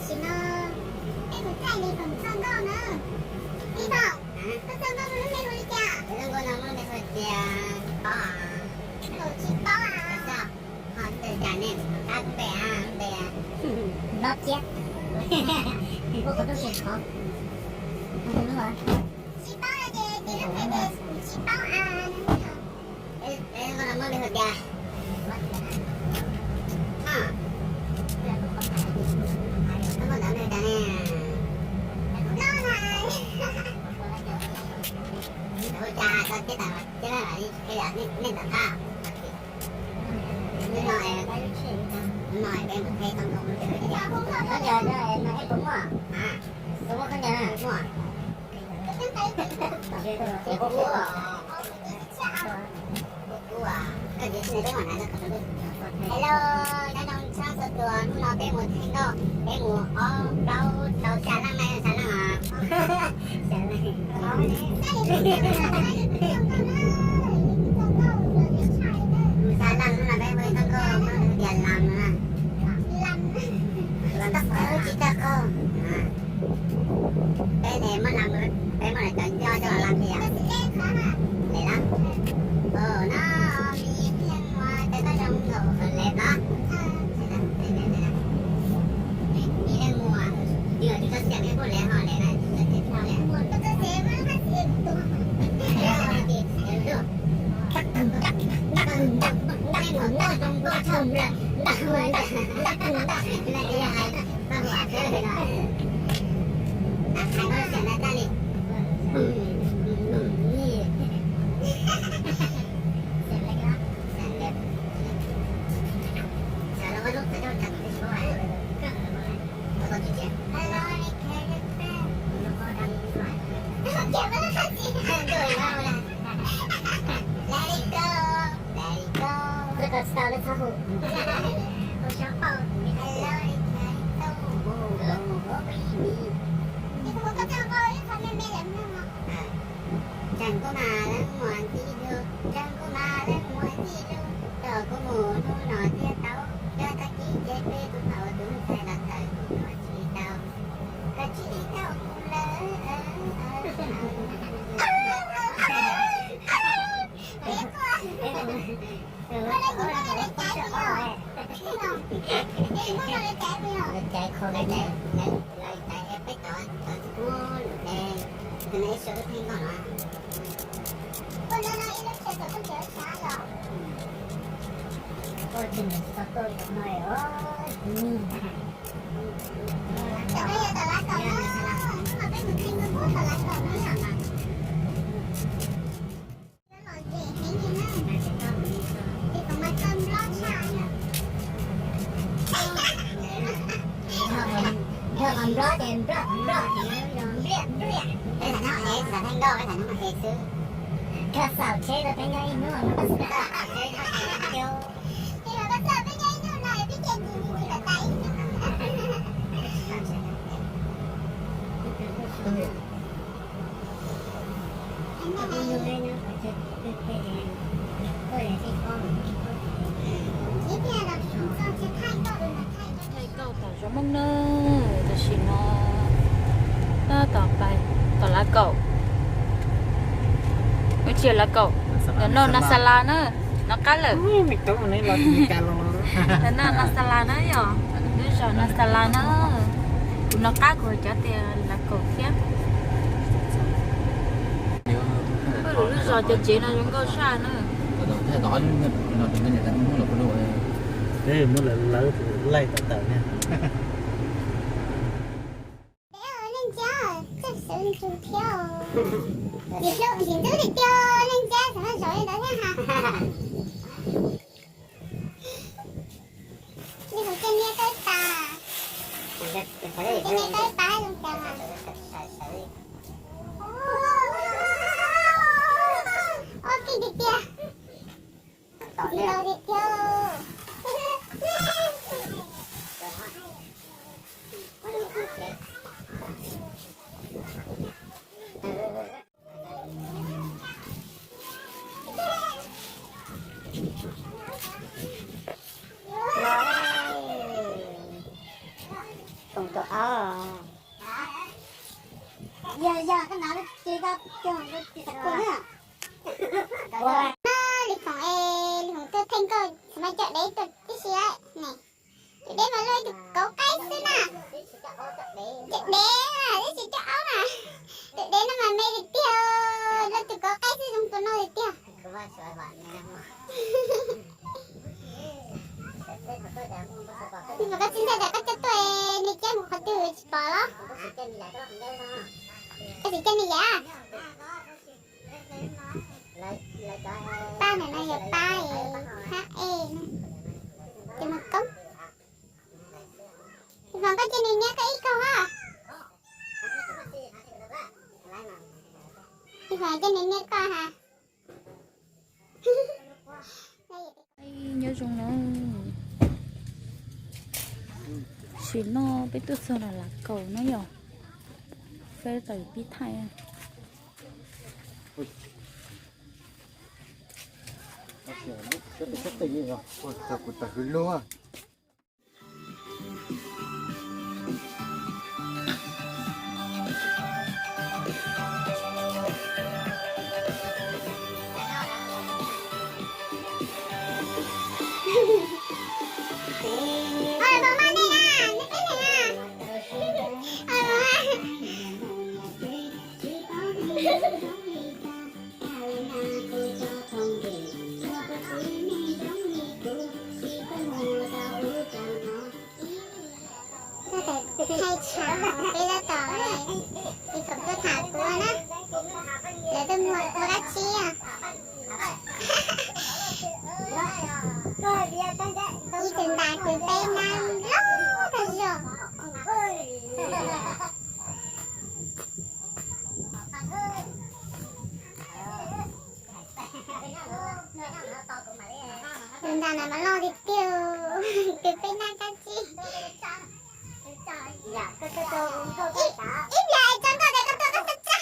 Tam sim no peb mus txog li kom txog nkauj na. Tij Thoj, koj txog nkauj muaj lub npe hu li cas? Kuv txog nkauj no muaj lub npe hu tias Paub. Kuv tsis paub a. Ho tes cas nej tab kuv npe a, npe Lob Thiab. Kuv qhov tub se qhov tsis paub ces tes lub npe tes kuv tsis paub a. Es koj no muab li hauv cas? Koj muab ntawv li cas ne? No na. Ua cas koj thiab tas thiab li qhia yam nej ntawm qab. Hnub no, hnub no peb mus teb tau ntau. Khaub ncaws no es puas muaj? Puas muaj khaub ncaws na? Muaj. Hello, nyob zoo txhua tus, hnub no peb mus txhib nkauj, peb mus ob plaub rau xya leej na, xya leej os. Xya leej. Mus xya leej, hnub no peb mus txhib nkauj, nkauj tias Lam no na. Lam tsis tau qaug. Peb ne muab Lam, peb muab cov nco coj los Lam thiab yom. Lem los? Ov, no, mi leej muam, cov koj zoo nkaus lem los? Mi leej muam, twb yog tsis tau xiam peb puas lem ho lem na, tsis tau xiam peb puas lem. Tseem kuv mas leej muam ntxim hlub, tseem kuv mas leej muam ntxim hlub, kom kuv mus hnub no thiaj tau, yog tag kis ces peb tus phaum tus ntxhais los txawm kuv los tsis tau, los tsis tau kuv lawm. Lawv caiv qhov lawv caiv, lawv caiv peb cov, cov tsis pub lus es, tus no ib suav lub theej nkauj no. Ua no no ib lub tsheb kom koj nrhiav lub tshav los. Ua tsis nrhiav tsis tau tuaj li no os. Cov no yog tom lav kaum na, hnub no peb mus theej nkauj pub tom lav kaum na. Yog qhov Nplog ces Nplog, Nplog, Npliaj, Npliaj. Peb tham Nplog es tham theej nkauj, peb tham Nplog es xwb. Koj xav tsheb rau peb nyob ib hnub no. Thaij nkauj tom Zos Hmoob na, tam sim no tab tom pais tom lav kaum. Lub tsheb lav kaum, ntawm no Nas Xas Las na, nov qab lawm. Ntawm no Nas Xas Las na yom, lub zos Nas Xas Las na. Kuv nov qab kuv cov tias lav kaum thiab. Lub zos cov tsev no zoo nkauj tshaj na. Peb muab lawv lawv laij tawm tawm na. Leej Ntxab, txawj xwb ntsus thiab. Yus hlub ntxim ntxub tiag tiag, Leej Ntxab xav muab zaum li ntawd thiab ha. Li hauv tej niag kawb tas, tej niag kawb tas zoo cas. Ua kij tiag tiag. Tsis los tiag tiag. Foom tus aub. Yog, yog koj hnov lub tsis tau cog lub tsis tau kua na. Ua Lis Foom es Lis Foom tuaj theej nkauj txhob mas coj dev tuaj tib si ne. Tus dev mas luaj tus kauv qaib xwb na. Cov dev na, twb tsis coj aub na. Tus dev no mas me tiag tiag, luaj tus kauv qaib xwb zoo tus no tiag tiag. Lis Foom, koj tsis ntshai tias koj coj tuaj nws cab mus qhov twg tsis pom los? Koj tsis coj nws yaim. Pab ntawm no yog pab hab e, tus mus koob. Lis Foom, koj cia nws niab koj ib kaug os. Lis Foom, cia nws niab koj ha. Nyob zoo na. Sim no peb tuaj txog Las Kaus na yom. Peb tau pib thaij. Kuv tawm hwv lug. Thaij tshav peb tab tom, Lis Foom tuaj tham kuv na, lawv tuaj muag ua dab tsi os. Ib tug ntas kwv peb nab loj kawg zog. Tus ntas na mas loj tiag tiag, kwv peb nab dab tsi. Ib pliag tso nkauj tias koj tuaj koj txhob tsa.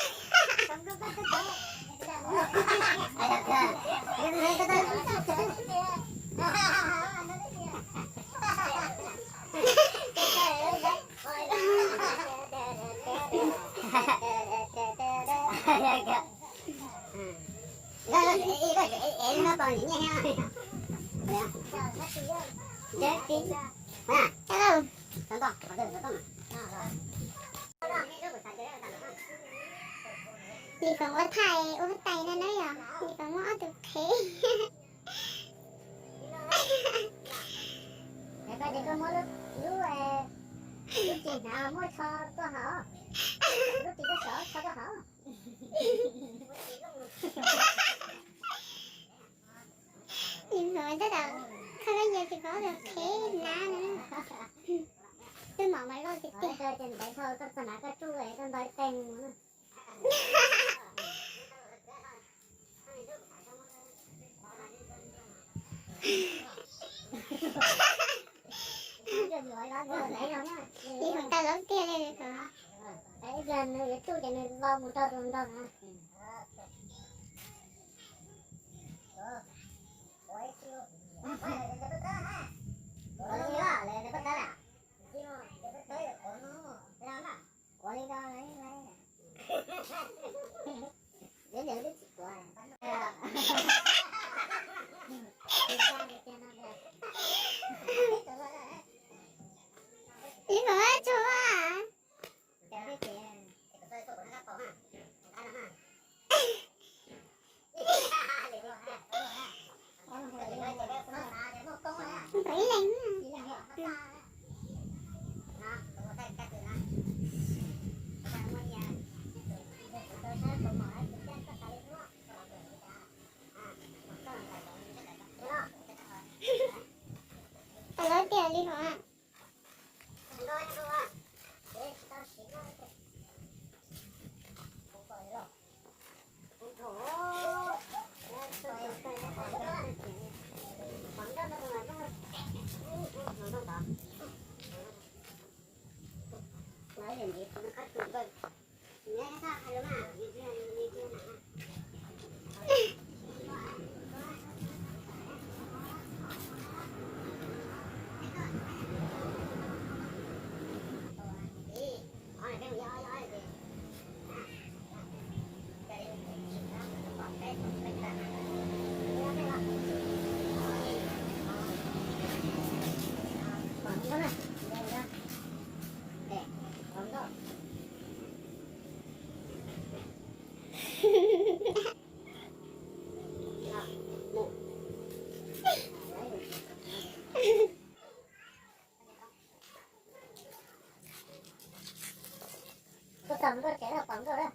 Lis Foom ua thaij ua tais no na yom, Lis Foom muaj ob tug qhev. Koj muab lub, lub, lub ris hnav muab rho tuaj hauv, lub ris tuaj sov rho tuaj hauv. Lis Foom tab tom kho lub yas Lis Foom tus qhev hnav no. Twb mom mas loj tiag tiag. Ntawd txog hnav koj tsuj koj ntau tes mus. Lis Foom tau lov tiag li os. Ib pliag nws yuav tsuj ces nws vau mus rau tus ntau na. Ib Foom tsuag. Ib leeg. Tau lov tiag li hov. Pom nkauj tsev los pom nkauj lawm.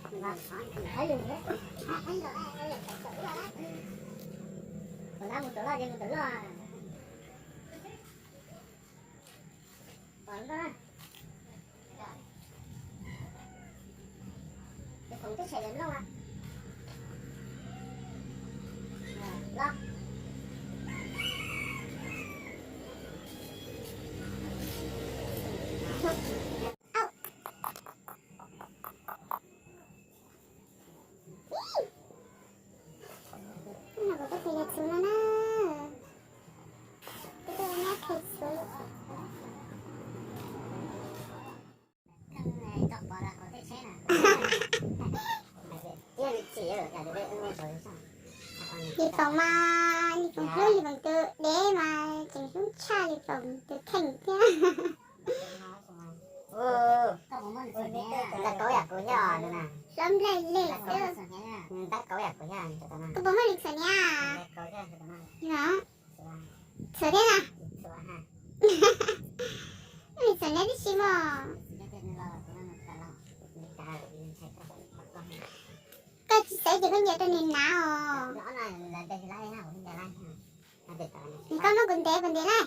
Tus nab mus tus loj ces mus tus loj. Pom nkauj. Tus khoom teb tshais lawm nplooj a. Los. Kuv tuaj qhia yog txhuv no na. Kuv tuaj nyab qhia txhuv. Lis Foom mas, Lis Foom hlub Lis Foom tus dev mas tseem hlub tshaj Lis Foom tus kheej thiab. Ntawm kauv yam kuv thiab os. Hlob nplej lej xwb. Ntawm kauv yam kuv thiab. Koj puas muaj Lis Foom niam? Txhuv thiab na. Lis Foom niam tib si mas. Koj tsis xaiv ces koj ncaws rau nws hnav os. Koj muab kuv ntev kuv ntev na.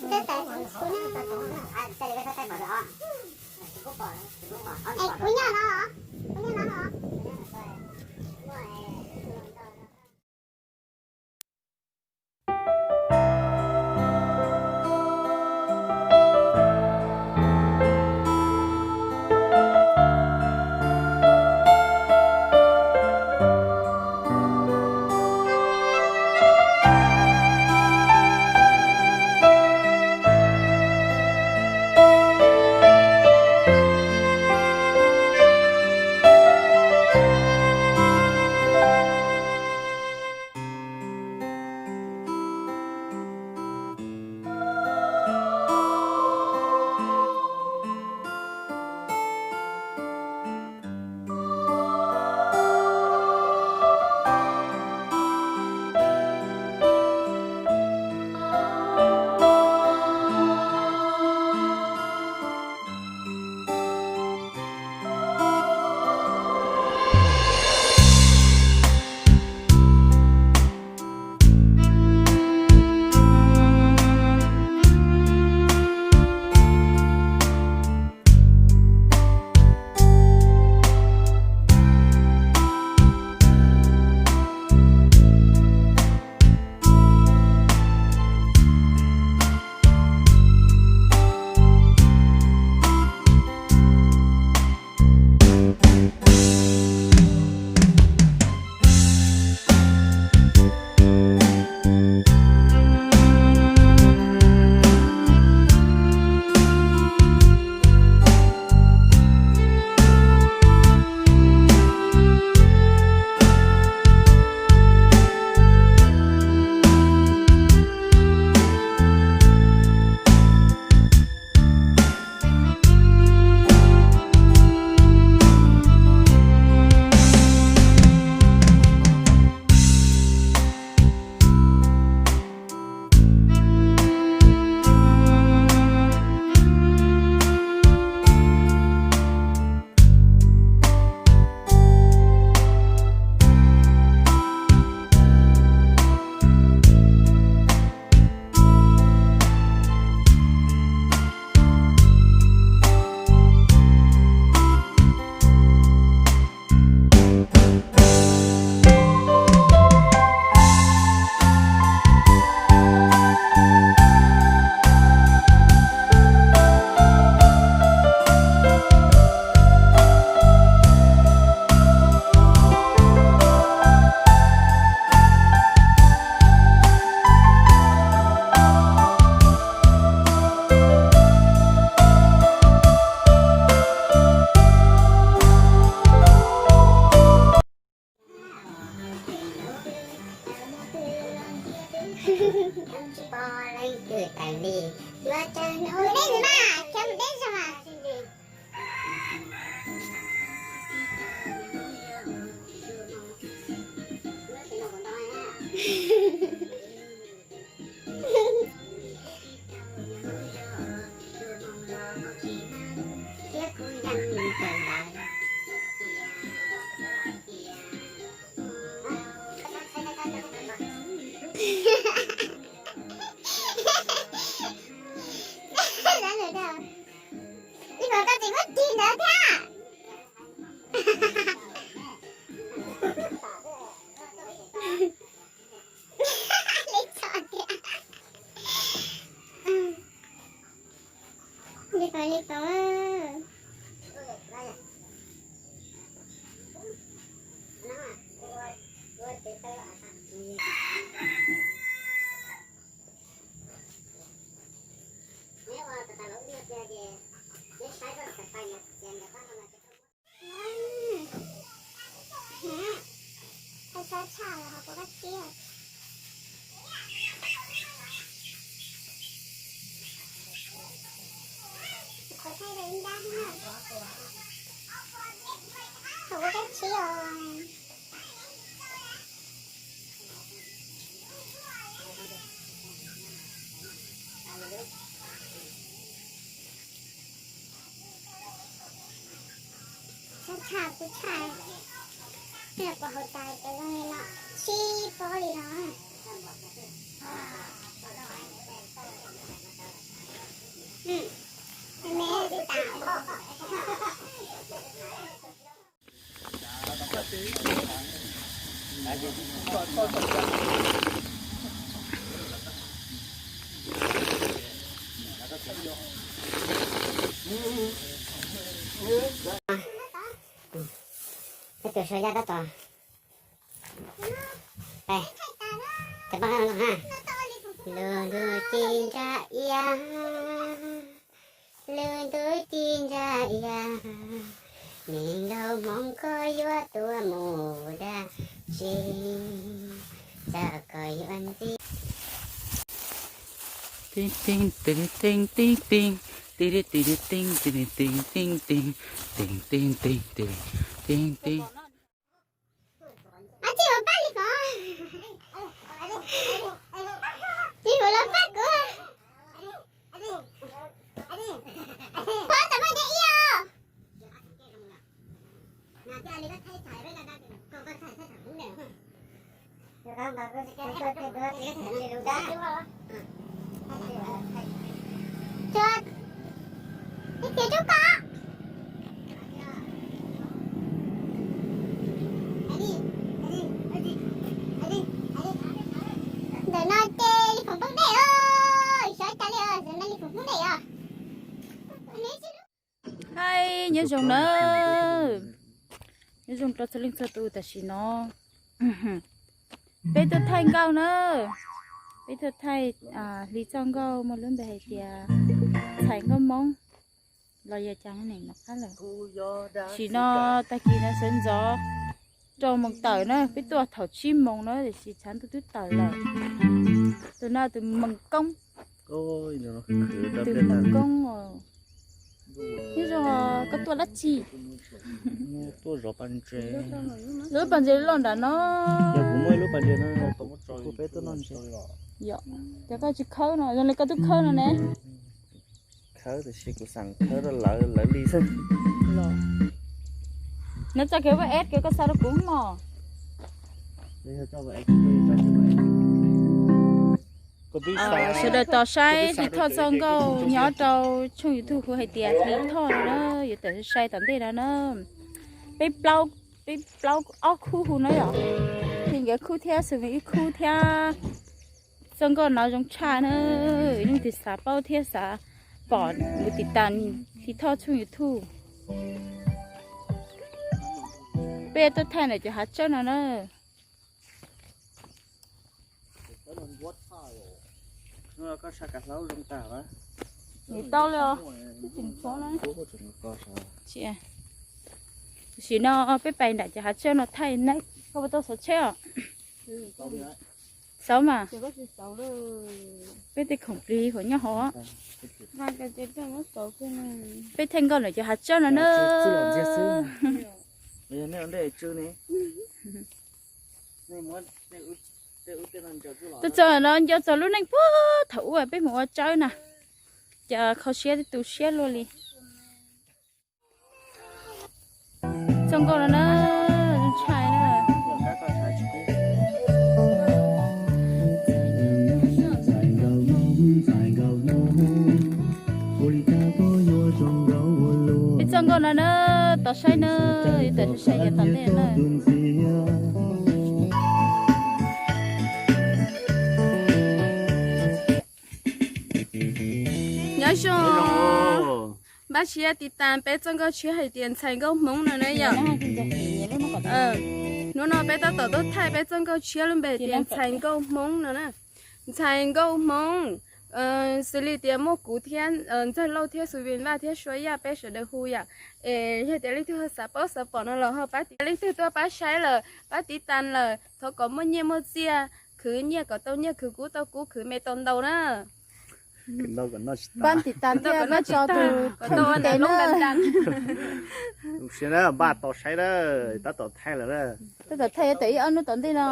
Ntawd tais kuv na. Es kuv nyob no, kuv nyob no. Ib vim koj tsis muab ris ntawd thiab. Li ko li ko. Tshaj tshaj los hauv kuv kab tsib. Qhov thaij rau ib nrab na. Hauv kuv kab tsib os. Tshaj tshaj kuv tshaj. Tej pom hauv tas cov zoo li no, sib pob li no. Me li tas. Peb tus sau yaj tab tom Cov paj nqaij no ha. Lub ntuj ci ntsa ia, lub ntuj ci ntsa ia, me nkauj Hmoob koj yuav tuaj mus dab tsi, txawm koj yuav ntxim. Teeb teeb teeb teeb teeb teeb, teeb teeb teeb teeb teeb teeb teeb teeb teeb teeb teeb teeb teeb. Ab, tsis ua pab li ko. Tsis ua los pab kuv. Pab tam maj cov ib os. Ib txiv rub koj. Ntawm no ces li khoom poob dej os, xyov cas li os, ntawm no li khoom poob dej os. Haib, nyob zoo na, nyob zoo rau txhua leej txhua tus tam sim no. Peb tuaj thaij nkauj na, peb tuaj thaij hli txoj nkauj muaj lub npe hais tias Txhais Nkauj Moob los yog cas ne, nov qab lawm. Tam sim no tag kis no sawv ntxov rau moos tawm na, peb tuaj thaum tsib moos na, tiam sis tshav ntuj twb tawm lawm. Tus no tus moos koob, tus moos koob os. Nyob zoo, koj tuaj dab tsi? Lub pas ntses loj nram no. Yog, cov koj tsis khawb no, zoo li koj twb khawb no ne. Khawb tiam sis kuv xav khawb rau lawv, lawv li xwb. Nov txoj kev ua es kev koj xa rau kuv mog. Sawv daws tos saib Hli Thoj txoj nkauj nyob rau tshooj YouTube kuv hais tias Hli Thoj no na, yuav tawm sai tom ntej no na. Peb plaub, peb plaub ob khub hu na yom. Hli nkawd khub thiab Xus Mees wb khub thiab. Txoj nkauj no zoo tshaj na, leej twg xav paub thiab xav pom mus tiv tas Hli Thoj tshooj YouTube. Peb tuaj thaij ntawm cov hav tsawb no na. Nim tau li os, twb tsis ntxhov na. Tam sim no peb pais nram cov hav tsawb no thaij na, koj puas tau xauv tsheb os? Xauv mas. Peb tej khoom plig hauv nyob hauv. Peb thaij nkauj ntawm cov hav tsawb no na. Tuaj txog no nco txog lub neej puag thaum ub peb mus ua tsawb na, cas kho siab twb tu siab luaj li. Txoj nkauj no na, ntshai na. Ib txoj nkauj no na, tos saib na, ib tawm saib yav tom ntej na. Nyob zoo, npaj siab tiv tas peb txoj nkauj tshiab hais tias ntxhais nkauj Hmoob no na yom. Hnub no peb tab tom tuaj thaij peb txoj nkauj tshiab lub npe tias ntxhais nkauj Hmoob no na. Ntxhais nkauj Hmoob, xws li tias muaj kuv thiab Ntxawg Lauj thiab Xu Vin Vaj thiab Suab Yaj peb sawv daws hu yom. Es yog tias leej twg ho xav paub xav pom no los ho pab tiv, leej twg tuaj pab saib lawm pab tiv tas lawm thov kom muaj nyiaj muaj txiaj, khwv nyiaj kom tau nyiaj, khwv kub tau kub, khwv me tau ntau na. Pab tiv tas thiab pab tso tus tes na. Npaj tos saib na, tab tom thaij lawm na. Tab tom thaij tawm ib ob hnub tom ntej no.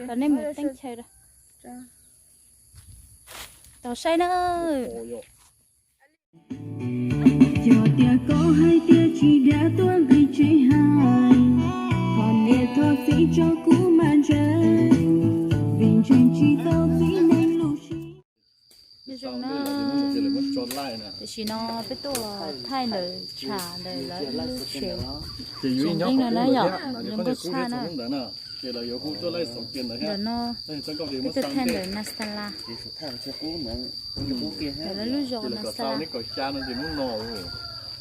Tos nej mus teeb chaw. Tos saib na. Yog tias koj hais tias tsis dab tuaj nqis tsev hais, thov niam thov txiv tso kuv mam ntseeg, vim ntseeg tsis tau txiv neej lub siab. Tam sim no peb tuaj thaij ntawm tshav ntawm lawv lub tsev, tsev nqeeb no na yom, zoo nkauj tshaj na. Ntawm no peb tuaj thaij ntawm Nasala. Ntawm lawv lub zos Nasala.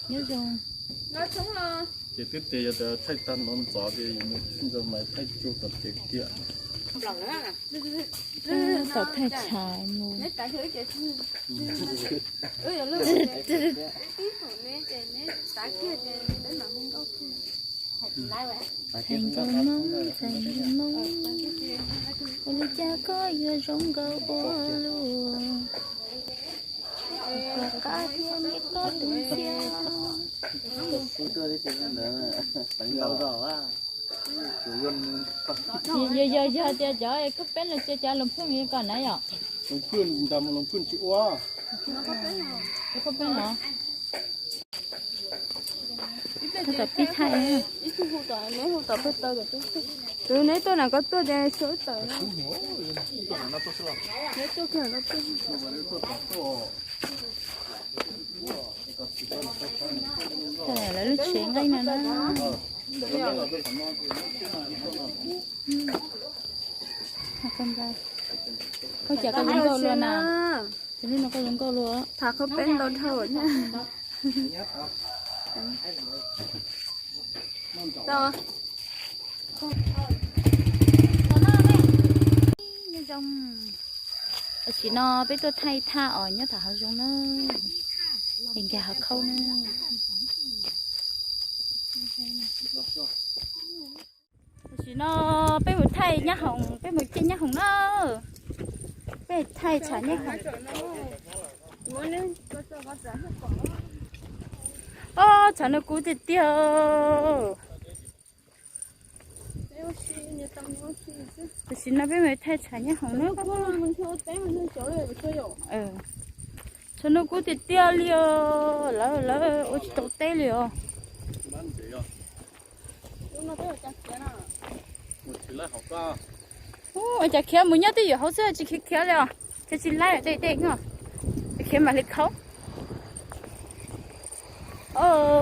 Nyob zoo. Ces twb tias yog tias thaij tag no ntxov ces mus thaij tsuj tom tsev tiag. Tom thaij tshav mus. Ntxhais nkauj Hmoob, ntxhais nkauj Hmoob, ua li cas koj yuav zoo nkauj ua luaj? Koj qab thiab me koj tus ntxhiab. Yog, yog, yog tias cov khaub peeb no ces cov loos phwj kom na yom? Loos phwj ntag, loos phwj tsis ua. Cov khaub peeb no. Tus neb tuaj na koj tuaj ces xyov ib tawm no. Neb tuaj kiag no tuaj. Lawv lub tsev nqeeb no na. Koj cas koj zoo nkauj luaj na. Ces lub no koj zoo nkauj luaj. Tham khaub peeb ntau dhau thiab. Nyob zoo. Tam sim no peb tuaj thaij thaj os nyob tom hav zoov na, es nkag hav khaub na. Tam sim no peb mus thaij nyab hoom, peb mus caij nyab hoom na. Peb thaij tshav nyab hoom. Os, tshav no kub tiag tiag. Tam sim no peb mus thaij tshav nyab hoom na. Tshav no kub tiag tiag li os, lawv, lawv ua tsis tau teb li os. Ua cas khiav mus nyob twj ywm hauv xwb tsis khiav khiav li os, ces tsis laib tej tej no, khiav mam li khaub.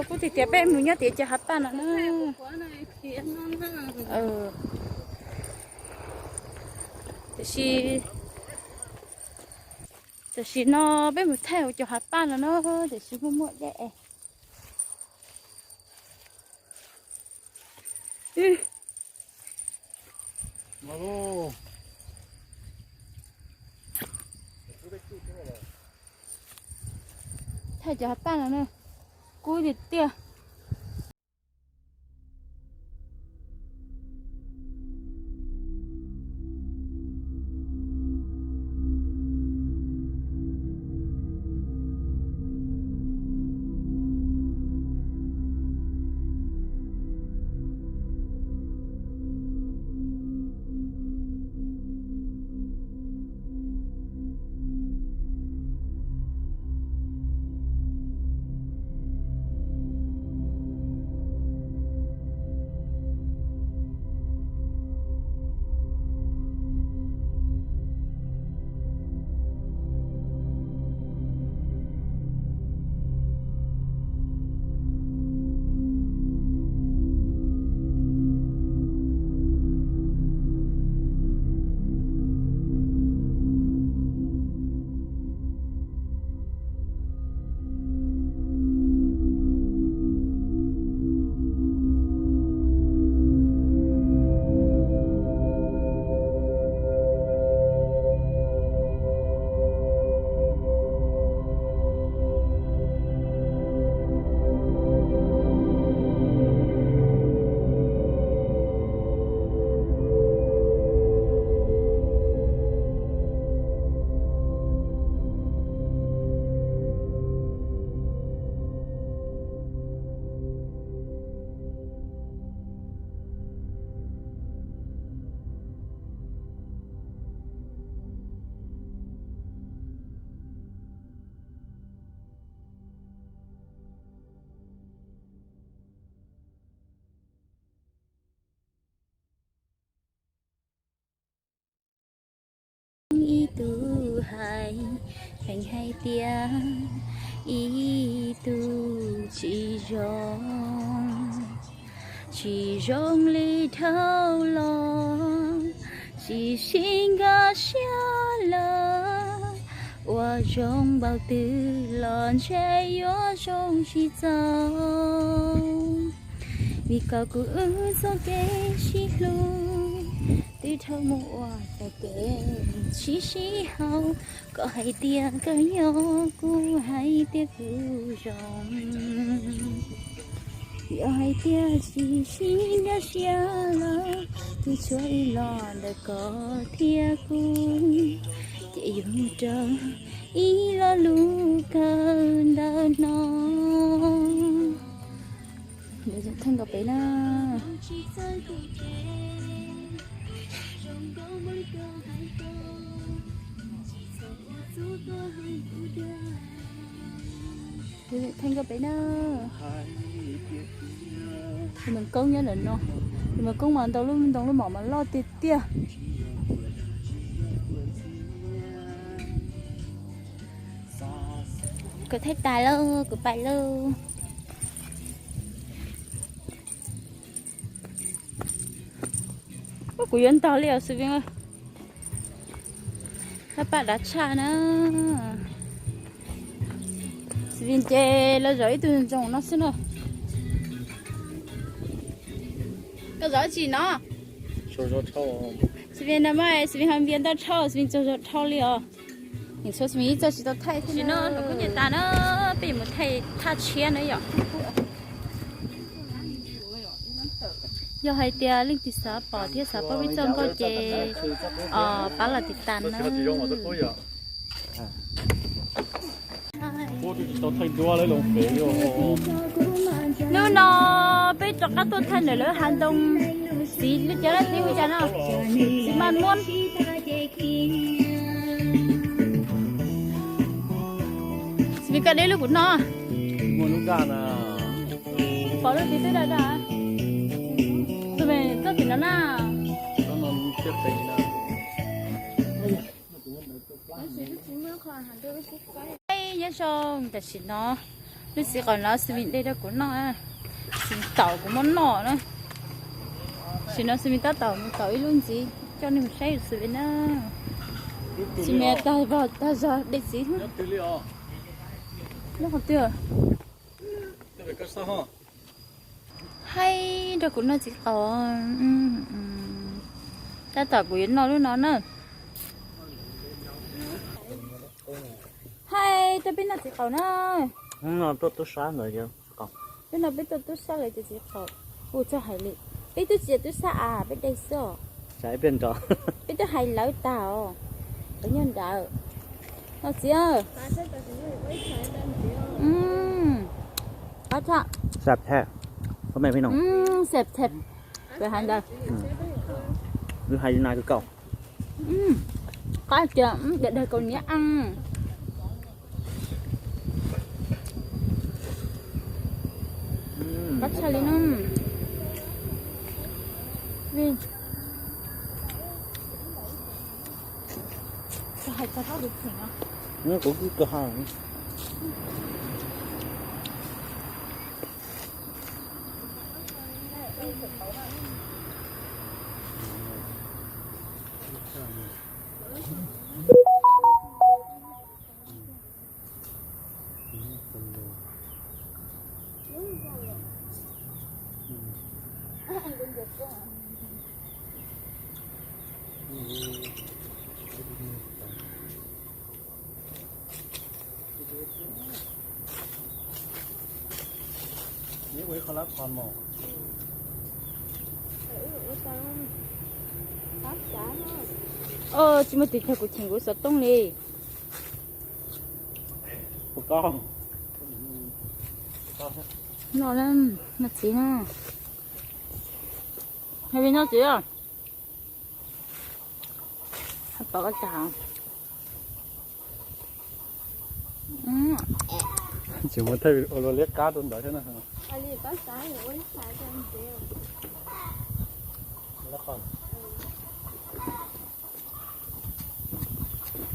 Kub tiag tiag, peb mus nyob tias cov hav paj no na. Tiam sis, tam sim no peb mus thaij cov hav paj no na, tiam sis muaj muaj dej. Thaij cov hav paj no na, kub tiag tiag. Hais tias ib tug tsis zoo, tsis zoo li dhau los, tsis sib nkag siab lawm, ua zoo npaum twg los ntshe yuav zoo tsis txaus. Vim koj kuv wb txoj kev sib hlub, twb dhau mus ua tau kev sib sib haum. Koj hais tias koj yog, kuv hais tias kuv zoo. Yog hais tias tsis sib nkag siab los, twb tshuav ib los ntawm koj thiab kuv, ces yuav mus raws ib lo lus kawg ntawm no. Theej nkaus pem na. Theej nkaus pem na. Tus Mees Koob nyob ntawm no. Tus Mees Koob mas ntau lub ntoo lub mom mas loj tiag tiag. Kuv thaij tas lauj, kuv pais lauj. Ua kuv yuav ntog li os xwb vim. Thaj paj dav tshaj na. Xis Vin ces lawv zov ib tug ntsoog no xwb na. Koj zov tsi no? Xis Vin no mas Xis Vin ho npias ntau dhau, Xis Vim tsaug zog dhau li os. Nim txhua Xis Vin ib txoj tsis tau thaij thiab no, kuv nyiam tas na, peb yuav mus thaij thaj tshiab na yom. Yog hais tias leej twg xav pom thiab xav paub peb txoj nkauj ces pab los tiv tas na. Hnub no peb rov qab tuaj thaij ntawm lawv hav ntoo, txiv lub cov laj txiv hu cas no, txiv maj muab. Xis Vin koj deb lub kuv noj. Pom lub txiv twb dag dag. Tus me txoj txiv no na. Nyob zoo, tam sim no lub txiv qaum no Xis Vin de rau kuv noj, Xis Vin taum kuv muab noj na. Tam sim no Xis Vin tab tom mus taum ib lub ntxiv coj nej mus saib Xis Vin na. Xis Vin tag vog tag zog de txiv. Nyob qhov twg? Haib rau kuv noj txiv qaum. Tab tom kuv yuav noj lub no na. Haib rau peb noj txiv qaum na. Tuaj tub sab ntawd. Lub no peb tuaj tub sab lawv cov txiv qaum. Ua txog hais li, peb twb tsis yog tub sab as, peb de xwb os. Peb twb hais lawv tag os. Lawv nyob nrad. Noj txiv. Qab tshaj. Xab theb. Xab theb. Hais ntawd. Hais li na kaum. Qab tias daig kaus niam a. Qab tshaj li no. Hais tag pab kuv tseem no. Kuv kuj kawg ha. Tsis muaj tus chaw kuv cheem kuv xov tooj li. Noj, noj txiv na. Hais li noj txiv. Pom koj cas. Tsis muaj thaij ua luaj liab qab rau ntawd thiab na.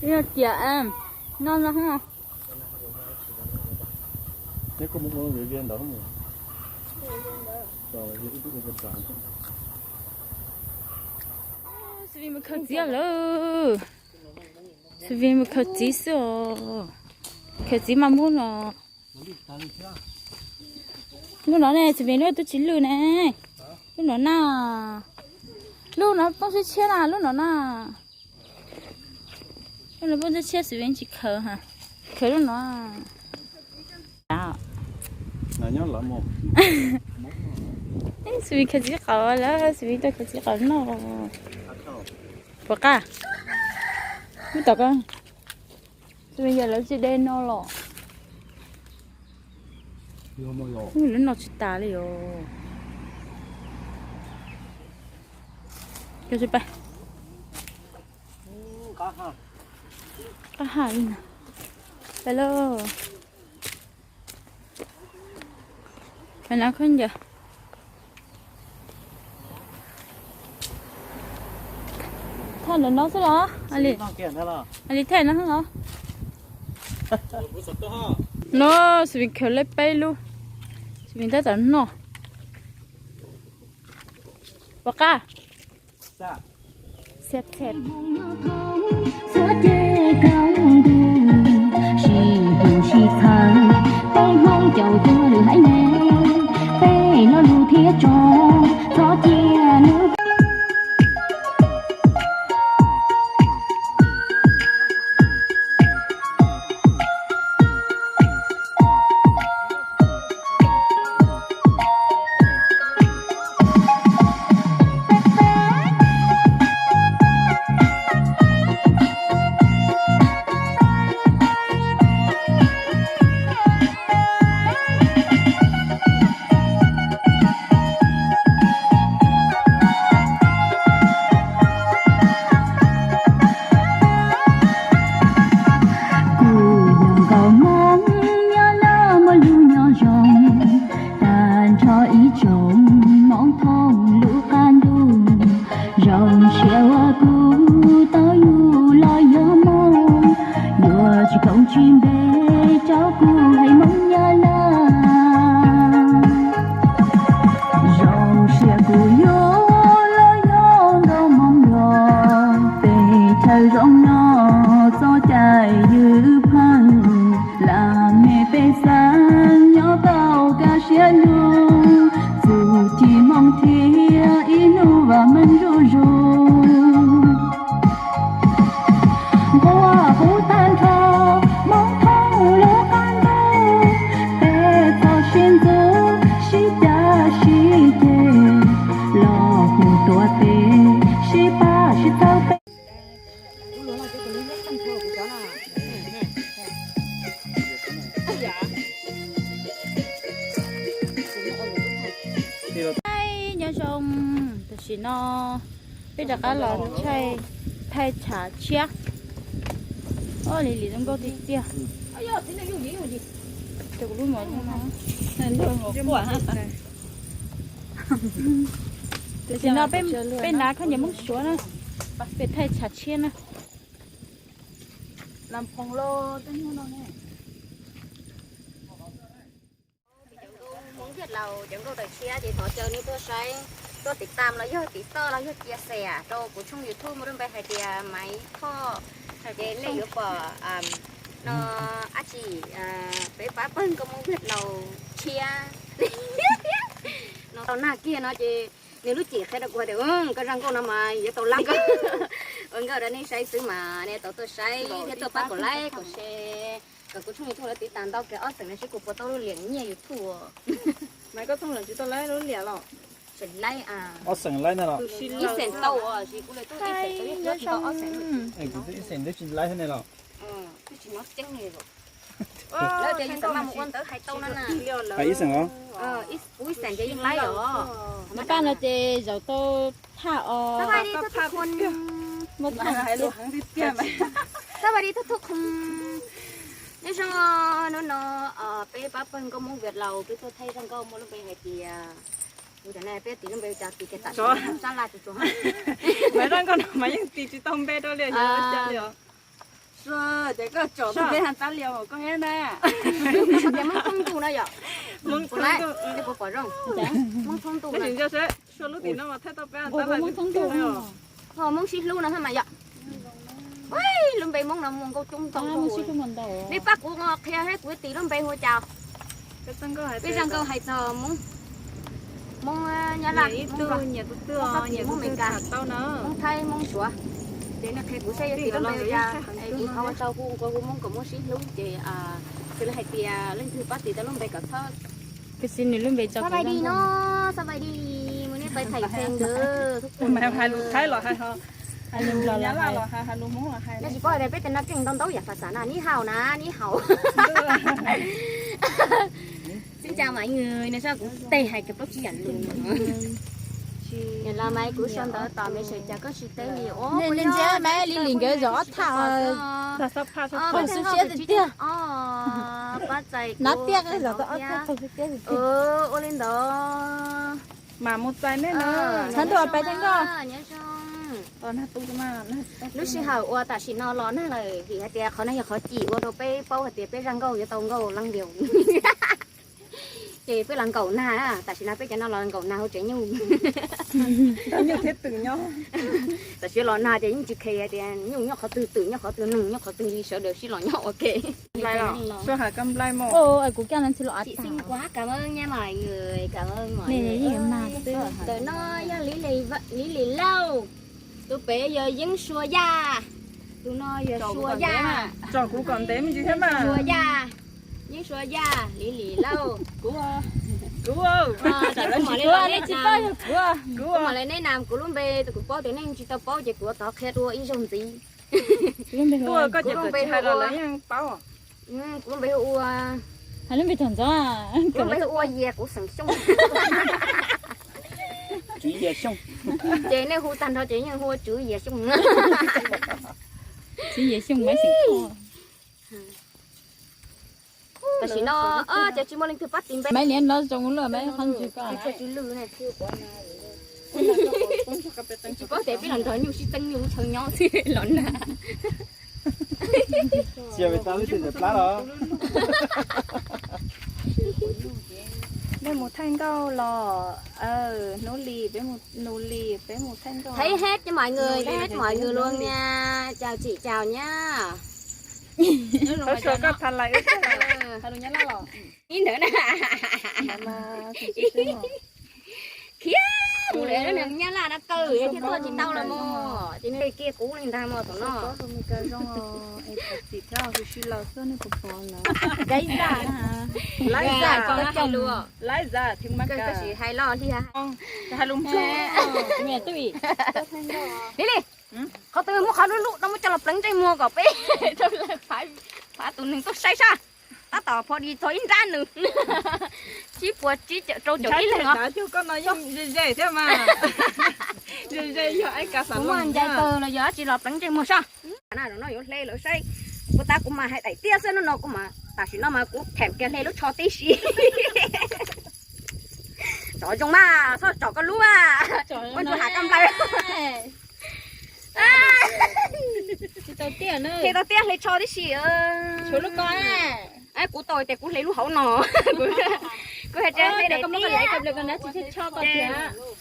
Ib no tias, No no. Xav mus khaws txiv lawm. Xav mus khaws txiv xwb os. Khaws txiv mas muab no. Lub no ne, xav mus lub twb tsis lwj ne. Lub no na. Lub no poob tshiab tshiab na, lub no na. Lub no poob tshiab tshiab, xav mus tsis khaws ha. Khaws lub no. Xav mus khaws txiv qaub lawm, xav mus tau khaws txiv qaub noj. Puas qab? Muab tom ko. Xav mus yam lawv tsis de no los. Lawv noj tsis tas li os. Qab ha li na. Pais lauj. Pais na khaub ncaws. Thaij ntawm no xwb los? Ali thaij no xwb los? No, xav mus khaws lawm peb lub. Xav mus tab tom noj. Puas qab? Xav txhais. Txhob cia koj ntu, sib hlub sib txhawb, peb Hmoob caum tuag lwm haiv neeg, peb lo lus thiab tso, txhob cia lub. Kuv yog nkauj Hmoob nyob loj muaj lub nyob zoo, tag nrho ib tsoom Hmoob thoob lub qab ntuj. Zoo siab uas kuv tau yug los yog Hmoob, yuav tsis khoom tsis npe rau kuv haiv Hmoob nyob lawm. Zoo siab kuv yug los yog nkauj Hmoob los, peb chaw zoo nyob txoj cai ywj pheej, lam me pej xeem nyob tau kaj siab lug, txuj ci Hmoob thiab ib hnub vam meej zuj zus. Nquag huv tag nrho Hmoob thoob lub qab ntuj, peb txhob sib ntxub sib cav sib ceg, los hu tuav tes sib pab sib txhawb peb. Nyob zoo, tam sim no peb rov qab los thaij tshav tshiab. Ob, li li zoo nkauj tiag tiag. Tam sim no peb nav khaub ncaws Hmoob Suav na, peb thaij tshav tshiab na. Hmoob Viaj Laus cov nkauj daws tshiab ces thov caw nej tuaj saib, tuaj tiv tam los yog tiv toj los yog cia xes rau kuv tshooj YouTube muaj lub npe hais tias Maiv Thoj, ces nej yuav pom no dab tsi, peb pab pawg nkauj Hmoob Viaj Laus tshiab. No tau nag kiag no ces nws lub cim qhia rau kuv hais tias koj zaj nkauj no mas yuav tau lab nkauj. Ua nkauj rau nej saib xwb mas nej tau tuaj saib thiab tuaj pab kom like kom share kom kuv tshooj YouTube lawv tiv tam ntau kiag ob xeem no seb kuv puas tau lub liam nyiaj YouTube. Maiv, koj thooj lawm tsis tau laib lub liam los? Tsis laib a. Ob xeem laib na los? Ib xeem tau os, kuv li tau ib xeem tau, ib xeem tau ob xeem. Kuv twb ib xeem twb tsis laib thiab ne los? Twb tsis mob ceeb li. Lawv tias yus xav maj mus ua ntawv hais tau no na. Hais ib xeem os? Kuv ib xeem ces yeej laib os. Nws paj no ces zaum tau thaj os. Muaj thaj. Sawv daws thub thub khoom. Nyob zoo, hnub no peb pab pawg nkauj Hmoob Viaj Laus peb tuaj thaij zaj nkauj muaj lub npe hais tias, kuv cov ne peb tis lub npe cas tis kiag tam sim no sab laj tsuas tsuas. Mas zaj nkauj no mas yeej tis tsis tau npe rau li os. Ces koj tsom peb hais tab lias mas koj thiab na. Tias Hmoob thoob ntuj no yom. Puas pom zoo? Hmoob thoob ntuj no. Hmoob thoob ntuj. Hmoob sib hlub no mas yom. Lub npe Hmoob no muaj nkauj coob ntau. Nej pab kuv qhia thiab kuv tis lub npe hu cas? Peb zaj nkauj hais txog Hmoob, Hmoob Nyab Laj, Hmoob Thaib, Hmoob Suav. Ces nej qhia kuv saib yog tis lub npe hu cas, kuv thov ua tau kuv ua kuv Hmoob kom Hmoob sib hlub ces xws li hais tias leej twg pab tis tau lub npe kom txhob. Xab vais di no, xab vais di, mus nej pais thaim pheej ntawd. Hais lus Thaib los hais, hais lus Nyab Laj los hais, hais lus Hmoob los hais. Yog tsis paub tias peb tes no keej ntau ntau yam phas xas na, ni hau na, ni hau. Xin chào mọi người, no kuv tes hais cov plaub tsib yam lus. Los mas kuv sau ntawv tom me sawv cas koj tsis teb li. Ntsia mas Li Lis nkawd zov ob thaj, phoom xub siab tiag tiag. Nov tiaj zov tau ob thaj phoom xub siab tiag. Ua li ntawd mas mus txais nej na. Thaib ntuj pais thaib nkauj. Lub sij hawm uas tam sim no los nag lawm vim hais tias qhov no yog qhov cim ua rau peb paub hais tias peb zaj nkauj yuav tau nkauj leej yus. Ces peb los nkaum nag, tam sim no peb cov no los nkaum nag hauv tsev nyuj. Nyuj thiab twm nyob. Tam sim los nag ces yeej tsis khe tias nyuj nyob qhov twg, twm nyob qhov twg, neeg nyob qhov twg li sawv daws sib los nyob ua ke. Kuv coj no tsis los. Cảm ơn nha mọi người, cảm ơn mọi người. Ntawm no yog Li Lis Lauj, tus pem yog Yeeb Sua Yaj, tus no yog Sua Yaj. Tsom kuv kom ntev me ntsis thiab mas. Sua Yaj, Yeeb Sua Yaj, Li Lis Lauj. Kuv, kuv, kuv mam li neb nam kuv lub npe, kuv paub tias nej tsis tau paub ces kuv tov qhia dua ib zaug ntxiv. Kuv lub npe hu ua, kuv lub npe hu ua Yias, kuv xeem Xyooj. Tswv Yias Xyooj. Ces nej hu tag nrho ces yeej hu ua Tswv Yias Xyooj. Tswv Yias Xyooj Maiv Xeem Khuam. Tam sim no ces tsis muaj leej twg pab tis npe. Maiv niam no zoo lawm, Maiv qhov ntsis ko. Tsis paub tias peb los nrog nyuj sib txeeb nyuj lub chaw nyob xwb los nag. Nej mus thaij nkauj los? Hnub li peb mus, nus li peb mus thaij nkauj. Thấy hết cho mọi người, thấy hết mọi người luôn nha. Chào chị, chào nhá. Ib ntawd na. Khiav mus lawm, Nyab Laj no kaw thiaj tuaj tsis tau los mog. Ces nws kiag kuv li ntag mog thaum no. Laib zaj, laib zaj, koj sim hais los li hais. Li li, qhov twg muaj qhov lub lub no muab coj los pleev ntsej muag kom peb rau lawv phav tus neeg tuaj saib sab. Tab tom pho di txog ib nrab nws. Tsib puas tsib rau caum ib leeg os. Koj no yeej ze ze thiab mas. Ze ze yog ib ka xav muaj ncaim tawg los yog dab tsi los pleev ntsej muag sab. No yuav hle lawv saib. Puas tas kuv mas hais daim tiab xwb, hnub no kuv mas tam sim no mas kuv them kiag hle lub tsho tib si. Tsom zoo mas, txhob tsom koj lub mas. Ua ntsuag ham koj nplaws. Hle tau tiab hle tsho tib si. Kuv tau tias kuv hle lub hauv no. Kuv hais tias hle daim tiab,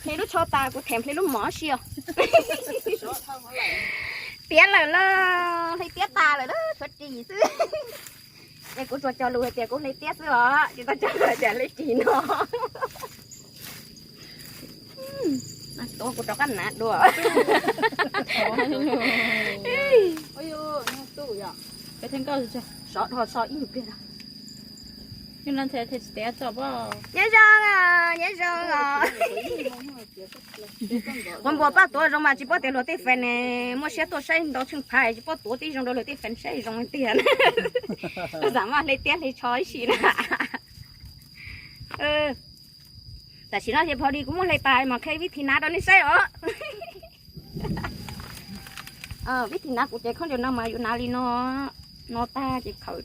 hle lub tsho tas kuv them hle lub mov si os. Tiav lawm lauj, hle tiab tas lawm lauj, tshuav ris xwb. Es kuv tsuas cog lus hais tias kuv hle tiab xwb os, tsis tau cog lus hais tias hle ris no. Tuav kuv rov qab hnav dua. Nyob zoo, nyob zoo os. Quas npua pab tuav zoo mas tsis paub tias luag tej fans ne muaj siab tuaj saib ntau tsheej phav, tsis paub tuav tib zoo rau luag tej fans saib zoo tiag. Koj xam maj hle tiab hle tsho ib si na. Tam sim no ces pho di kuv muab hle tas mas qhia vib thi nav rau nej saib os. Vib thi nav kuv ces khaub ncaws no mas yuav nav li no, no tag ces khawm.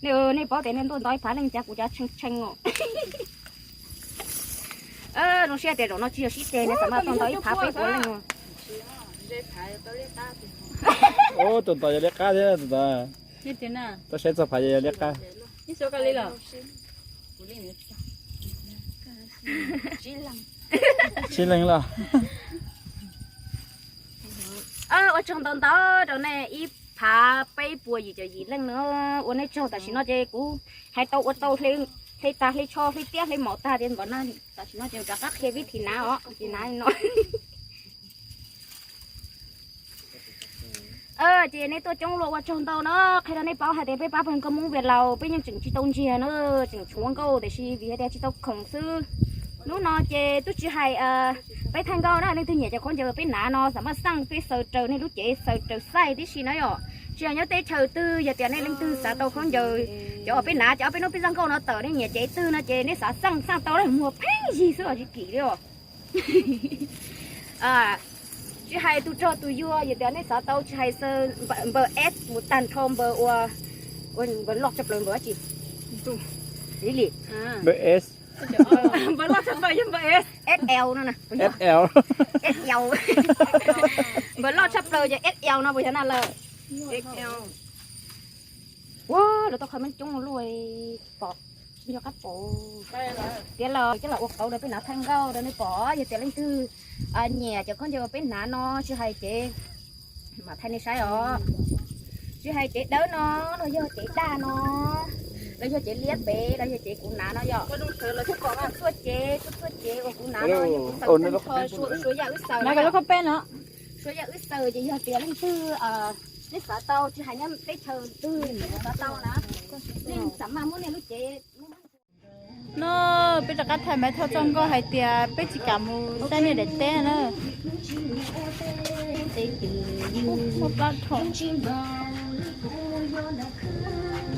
Nej paub tias nej tuaj ntau ib phav leej cas kuv cov tshee tshee os. Zoo siab tias zaum no tsis yog sib ceg ne, xam maj tuaj ntau ib phav peb puas leej os. Ub, tus ntawd yog liab qab thiab tus ntawd. Tau saib txog phav yog liab qab. Tsib leeg los. Ua tsaug ntau ntau rau nej ib phav peb puas yim caum yim leej no. Ua nej tsaug, tam sim no ces kuv hais tau ua tau hle tag hle tsho hle tiab hle maum tag tias nkaus na. Tam sim no ces rov qab qhia vib thi nav os, ces nav li no. Ces nej tuaj coob luaj ua tsaug ntau na, qhia rau nej paub hais tias peb pab pawg nkauj Hmoob Vias Laus peb yeej tseem tsis tau ntsiag na, tseem tshuav nkauj tiam sis vim hais tias tsis tau khoom xwb. Hnub no ces twb tsis hais peb thaij nkauj na, leej twg nyiam cov khaub ncaws peb hnav no xav maj xaj peb xaws raws nej lub cev xaws raws xaij tib si na yom. Tsis hais nyob teb chaws twg, yog tias nej leej twg xav tau khaub ncaws cov uas peb hnav, cov peb hnub peb zaj nkauj no tawm, nej nyiam cev twg no ces nej xav xaj xaj tau, muag pheej yig xwb os, tsis kim li os. Tsis hais tus rog tus yuag, yog tias nej xav tau tsis hais npawb S mus tag nrho npawb ua, npawb loj tshaj plaws npawb dab tsi? Li li. Npawb S. Npawb loj tshaj plaws yog npawb S. XL no na. XL. XL. Npawb loj tshaj plaws ces XL no puas yog na lawm? Ua, lawv tau qhov meej coob luaj pom, tsis nco qab pom. Tiav los coj los ua qauv rau peb hnav thaij nkauj rau nej pom, yog tias leej twg nyiam cov khaub ncaws uas peb hnav no, tsis hais cev, mam thaij nej saib os. Tsis hais cev dawb no, los yog cev daj no, los yog cev liab pem, los yog cev kuv hnav no yom. Txhua cev, txhua txhua cev uas kuv hnav no yog kuv xaws tag nrho, suav yam wb xaws no. Suav yam wb xaws ces yog tias leej twg nej xav tau, tsis hais nyob teb chaws twg nej xav tau na, nej xav maj muab nej lub cev. No peb rov qab thaij Maiv Thoj txoj nkauj hais tias peb tsis kam mus saib nej daim teb na. Muaj plab dhau.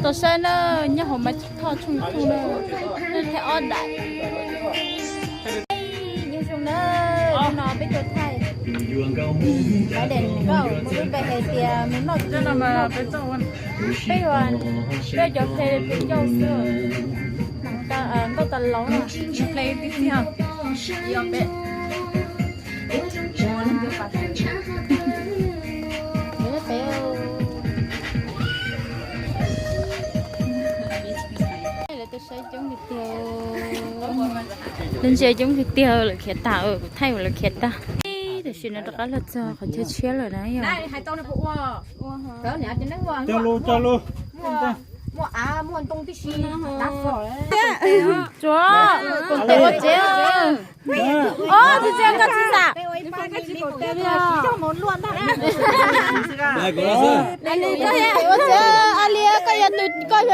Tau saib na, nyob hauv Maiv Thoj tshooj YouTube na, nej thaij ob daim. Nyob zoo na, hnub no peb tuaj thaij Maiv daim nkauj muaj lub npe hais tias mus noj txiv, peb ua, peb cov hle pem ncauj xwb. Nkauj tas laus, hle tib tiag. Lawv tuaj saib coob li tiag, lawv ntsia coob li tiag, lawv khiav tag, kuv thaij ua lawv khiav tag. Tam sim no rov qab los txog qhov chaw tshiab lawm na yom. Tsuav, koom tes ua tsev. Os, txiv txiv koj txiv xam. Ali, koj yog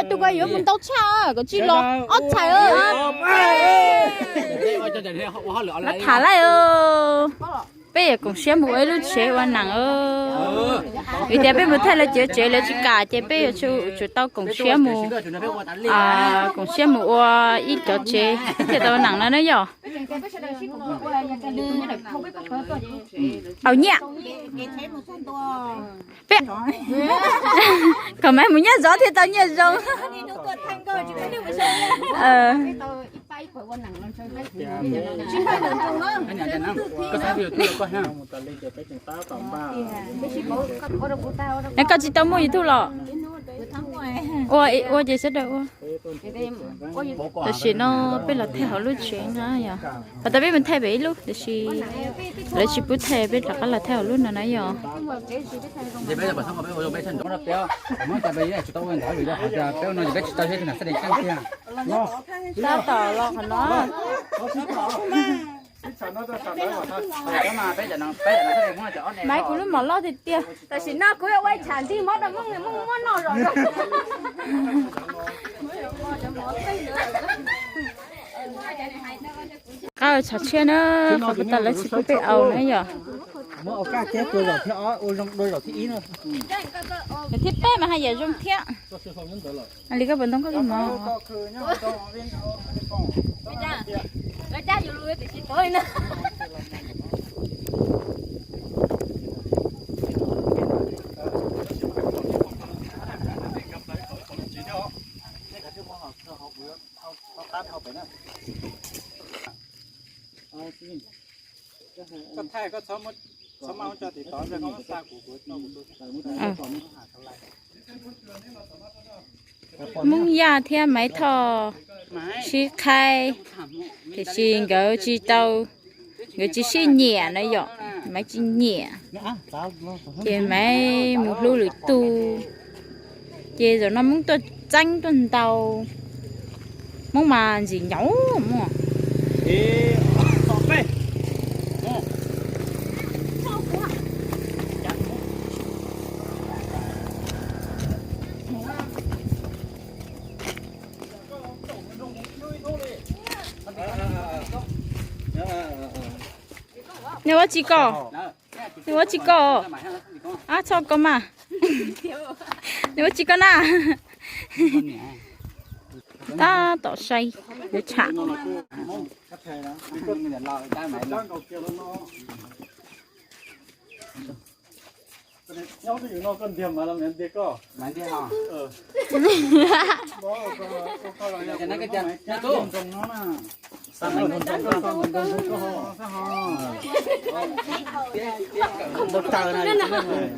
tus koj yuav mus ntau tshaj, koj tsis los ob txhais. Lawv tham lawm. Peb yuav koom siab mus ua ib lub tsev ua neeg. Vim tias peb mus thaij lawv cov tsev lawv tsis kam ces peb yuav tsum tau koom siab mus, koom siab mus ua ib cov tsev peb thiaj tau ua neeg no na yom. Haus nyiaj. Peb kom Maiv mus nyob zov thiaj tau nyiaj zoo. Es koj tsis tau muaj YouTube los? Ua, ua ces sawv daws ua. Tam sim no peb los thaij hauv lub tsev na yom. Hos tas peb mus thaij pem ib lub, tiam sis lawv tsis pub thaij, peb rov qab los thaij hauv lub no na yom. Tab tom los qhov no. Maiv, kuv lub mom loj tiag tiag. Tam sim no kuv yuav ua ib tshav ntsig mob rau Hmoob, Hmoob muab noj zom zaws. Qab tshav tshiab na, qhov puag ta lawv tsis pub peb aus na yom. Thib peb mas haj yam zoo thiab. Li koj puas ntoo koj tus mov? Koj thaij koj txhob muab Moob Yaj thiab Maiv Thoj sib qhaib, tiam sis nkawd tsis tau, nkawd tsis sib nyiam na yom, Maiv tsis nyiam, ces Maiv mus hlub lwm tus, ces zaum no Moob tuaj txeeb tuaj ntaus, Moob mas ntxim nyaum muaj. Nws ua tsis koj, nws ua tsis koj, ab txhob koj mas, nws ua tsis koj na. Tab tom sai, yuav tsham.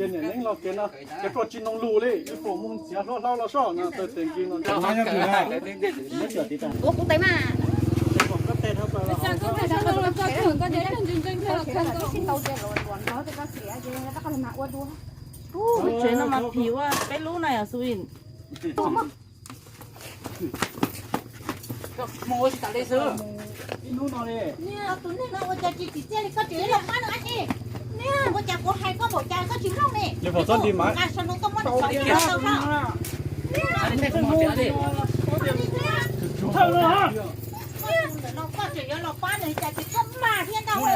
Ces niam neeb los kev no, ces koj tsis noog lus li, ib puas mus txiav hlob hlob los soj no taw tes nkis no. Ua kuv tes mas. Tsev no mas phim ua peb lub na yom Xu Vin. Mus ua tsis tas li xwb. Tus neeg no ua cas tsis tsim txiaj li, koj tseem yuav los pab nws dab tsi? Ua cas kuv hais koj npaum cas koj tsis mloog li? Nqa sau nws tuaj muab nws txhom tsis tau no. Koj tseem yuav los pab nws cas tsis koj mag thiab ntag os.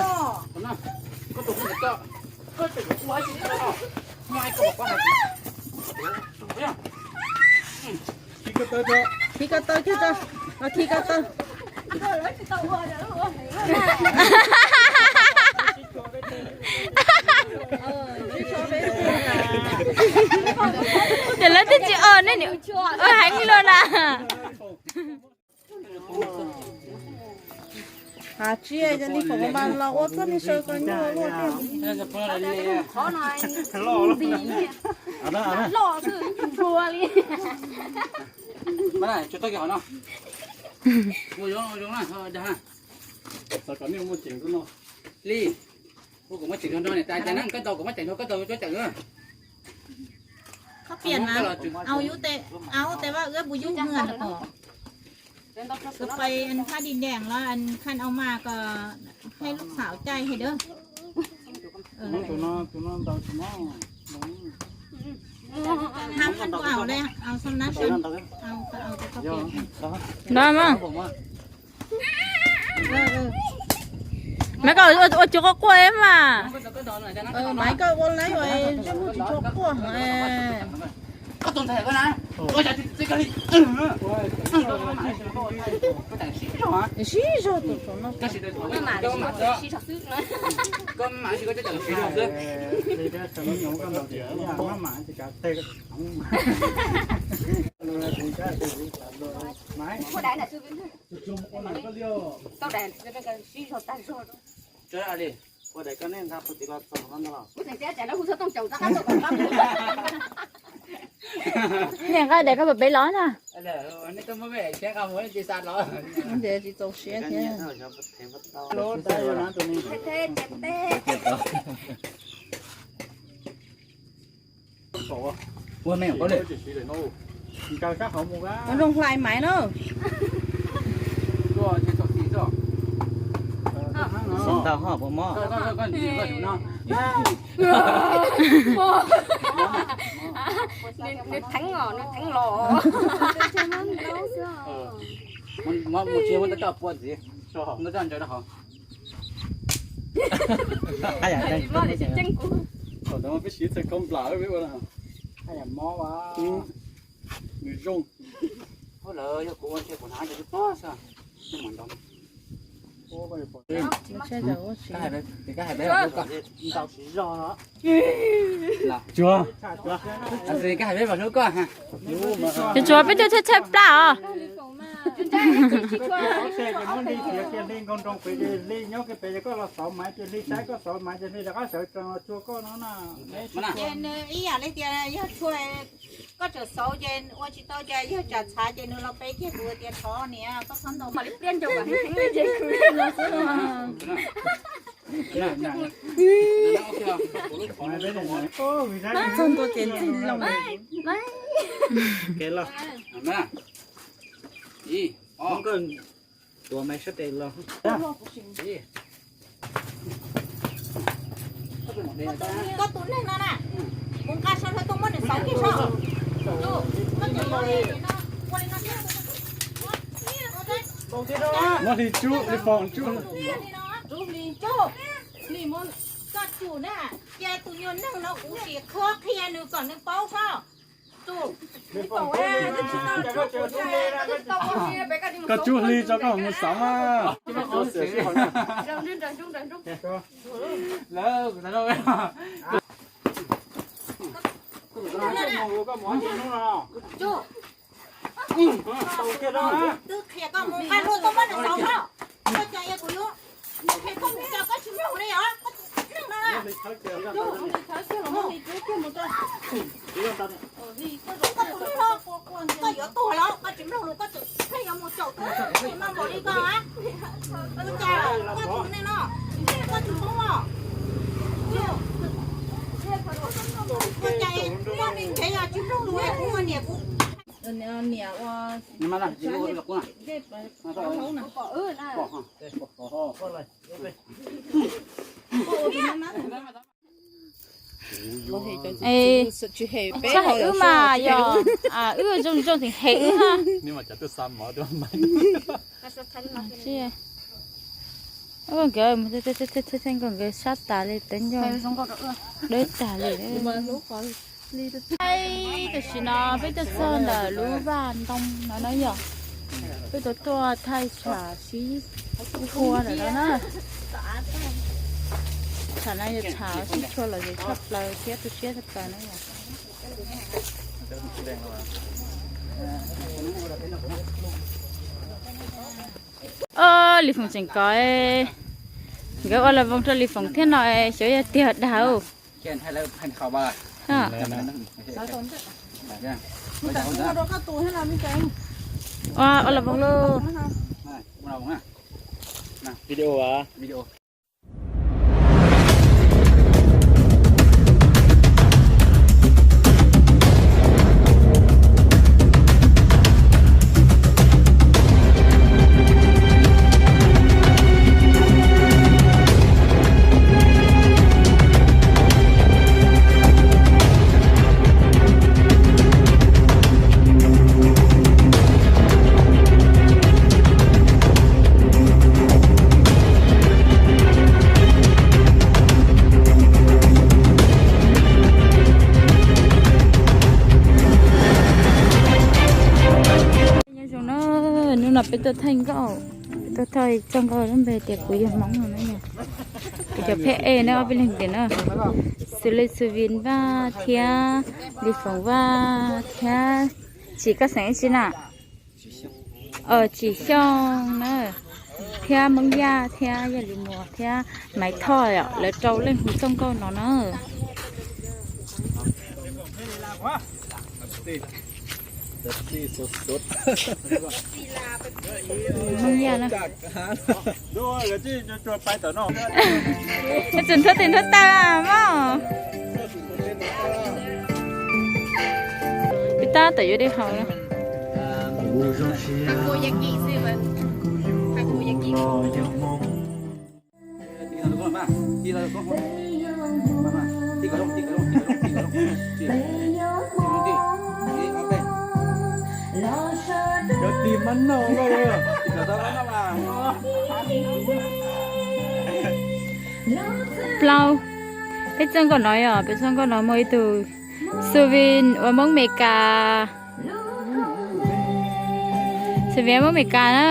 Khi ko taw kiag tso, khi ko taw. Ces lawv twb tsis o ne, ua heev luaj na. Hav tsiab li foom mas los ua txoj me saw ko nyuaj luaj tiag. Loj xwb, npua li. Li, kuv muab tseem nrog nrog niam tais cas na, koj tau kuv muab tseem nrog koj tau cuab ceem. Khab piam na, au yub tes, au tes vaj wb puas yub hwj os. Koj pais an thab di dees los an khanh au mas kom hais lub xaum cai hais dawb. Tus no, tus no ntau tus no. Hab khanh kuv au le, au xom nab, au, au tes koj piam. Ntau mas. Maiv koj ua cuag quaj quaj mas. Maiv koj ua laiv ua ntsej muag tsis tshua quaj. Sib zog tus tsov no. Niam nqa daim koj pem los na. Tsis txaus siab thiab. Ua zoo hlais Maiv na. Ntau ho puas mob? Nws theev os, nws theev los. Mus tsis muab tau coj pua ntxiv, muab coj ntsaws rau hauv. Peb siv txhais ko nplam peb ua na. Nws zoo. Lawv yog kuv ua ntshe kuv hnav cov tuag xwb. Koj hais peb, koj hais peb ua hlub koj. Tsuag, koj hais peb ua hlub koj. Tsuag, peb tuaj tshaib tshaib plab os. Ces muab hli tiav kiag, hli nkaus nroo pem, ces hli nyob kiag pem, ces koj los xauv maiv, ces hli saib koj xauv maiv, ces hli rov qab sawv tsees los tsua koj no na. Ces nws ib yam li tias yog tsua, koj tseem xauv ces ua tsis tau, ces yog tsam txhav ces nws los pe kiag kuv tias thov niam koj txhob ntaus. Txog ntua ces ntxig loo. Koj tus neeg no na, kuv nqa sau rau tuaj muab nws xauv kiag saib. Muab hli tsub, hli foom tsub. Tsub hli tsub, hli muab koj tsum na, ces tus nyuag neeg no kuv sim qhuab qhia nws kom nws paub saib. Koj tsub hli tso koj mus xauv mas. Twb qhia koj mus nqa hlua tuaj muab nws xauv no. Koj cas kuv yuav qhia koj mus cas koj tsis mloog li os, koj tus neeg no na. Koj tus neeg no, koj yuav tuag los koj tsis mloog lus, koj tseem pheej yuav mus caum tus neeg no npaum li koj a. Ua cas koj tus neeg no, koj tsis mloog los? Ua cas koj tus neeg yog tsis mloog lus, kuv ua niam kuv niam ua Tshaj hem wb mas yog wb zoo zoo tseem hem wb ha. Nkawd, nkawd sab tas li, teeb nco dawb tag li. Tam sim no peb tuaj txog ntawm lub vaj ntoo no na yom. Peb tuaj tuaj thaij tshav sib tshua lawm no na. Tshav no yog tshav sib tshua lom zem tshaj plaws thiab tu siab tshaj plaws na yom. Lis Foom tseem kov, nkawd ua las voos rau Lis Foom thiab no, xyov yog tiag dag. Ua, ua las voos lauj. Nyob zoo na, hnub no peb tuaj thaij nkauj, peb tuaj thaij txoj nkauj lub npe tias kuv yog Hmoob no na yom. Kuv cov pheb ej na, ob peb leeg tias na, xws li Xu Vin Vaj thiab Lis Foom Vaj thiab, tsis koj xeem ib tsi na? Tsim Xyooj na, thiab Hmoob Yaj thiab Yaj Lis Muas thiab Maiv Thoj, lawv rau leej hu txoj nkauj no na. Hmoob Yaj na. Tseem nrhuav tes nrhuav taw mog. Peb tab tom yuav dej haus na. Plaub. Peb txoj nkauj no yog, peb txoj nkauj no muaj ib tug Xu Vin uas Hmoob Amelikas. Xu Vin Hmoob Amelikas na.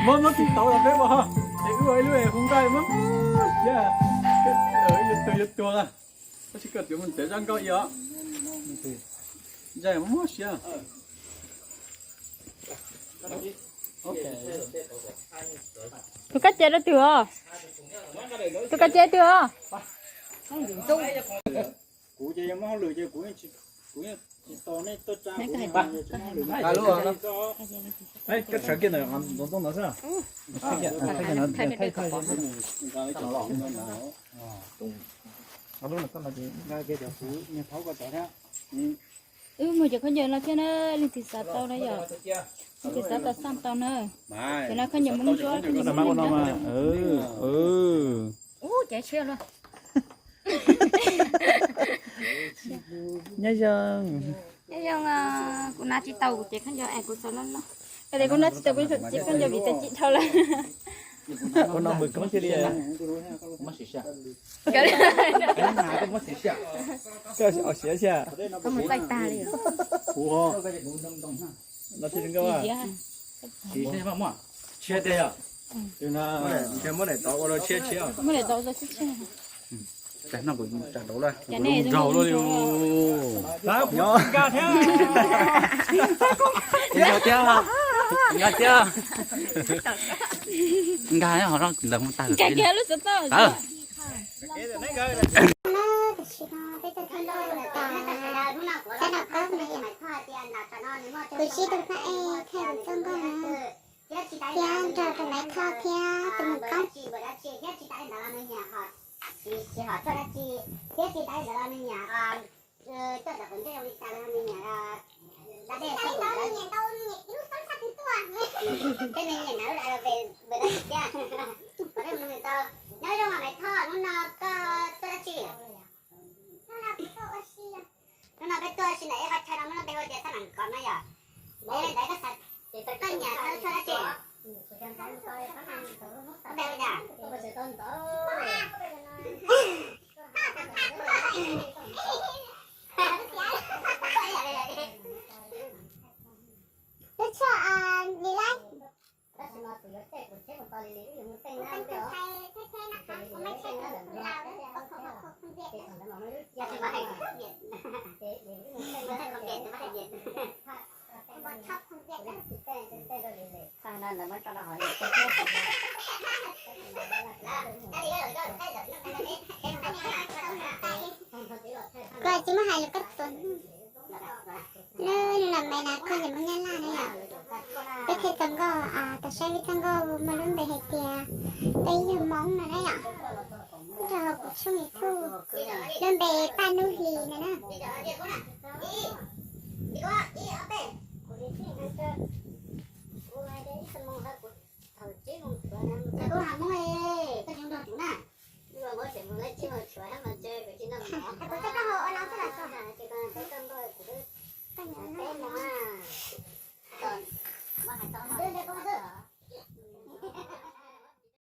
Muab muab tsis tau los peb ua, es wb ua ib lub es hu nqaij muab, ib tug yuav tuag. Tsis kawm tias mus ntev zaj nkauj ib os. Zaj mob siab. Tus kab ce rau twg os? Tus kab ce twg os? Kuv ces yog muaj hauj lwm ces kuv, kuv yeej tsis tos nej tuaj tsa kuv, kuv yeej tsis muaj hauj lwm. Koj sawv kiag ntawm ntoo ntoo ntawd xwb. Wb muag cov khaub ncaws no thiab na, leej twg xav tau na yom, leej twg xav tau xaj tau na. Cov no khaub ncaws muaj lub nkuaj. Ub, ces tshiab luaj. Nyob zoo. Nyob zoo, kuv hnav tsis tau kuv ces khaub ncaws es kuv txawm loj loj. Es kuv hnav tsis tau kuv ces khaub ncaws vim tias ci dhau lawm. Ua no mus koob thiaj li. Koj siav thiab. Koj mus txaij tag li. Los tsis nkauj. Tshiab tiag yog. Muab daim tod ua rau tshiab tshiab. Muab daim tod ua rau tshiab tshiab. Cas no kuv tsam daus lawm, kuv lub nraug luaj li. Nkag thiab. Nkag thiab. Nkag thiab, ho ntawd mus tag. Nkag kiag lub xov tooj. Tawm. Tam sim no peb tuaj thawj nroj tas, sab nraum qab no yom, kuv sib tus koj e thaij kuv txoj nkauj na, thiab nrog rau Maiv Thoj thiab tus mus koob. Nyob zoo Maiv Thoj, hnub no koj tuaj dab tsi? Hnub no peb tuaj ua si ntawm ib qho chaw no muaj lub npe hu tias Xab Nam Kos no yom. Yog li ntawd koj xav, koj nyiam tau txog dab tsi? Koj npe hu cas? Lub tshuaj Nilais. Koj tsis muaj hais lus koj tuaj. Lub nram me na koj yog Hmoob Nyab Laj na yom. Peb qhia txog nkauj, tab sis peb txog nkauj muaj lub npe hais tias peb yog Hmoob no na yom. Nrog kuv tshooj YouTube lub npe Paj Nub Hlis no na. Kuv hais Hmoob, koj tsis nrog kuv na. Kuv txoj koj hau ua no xwb los txog.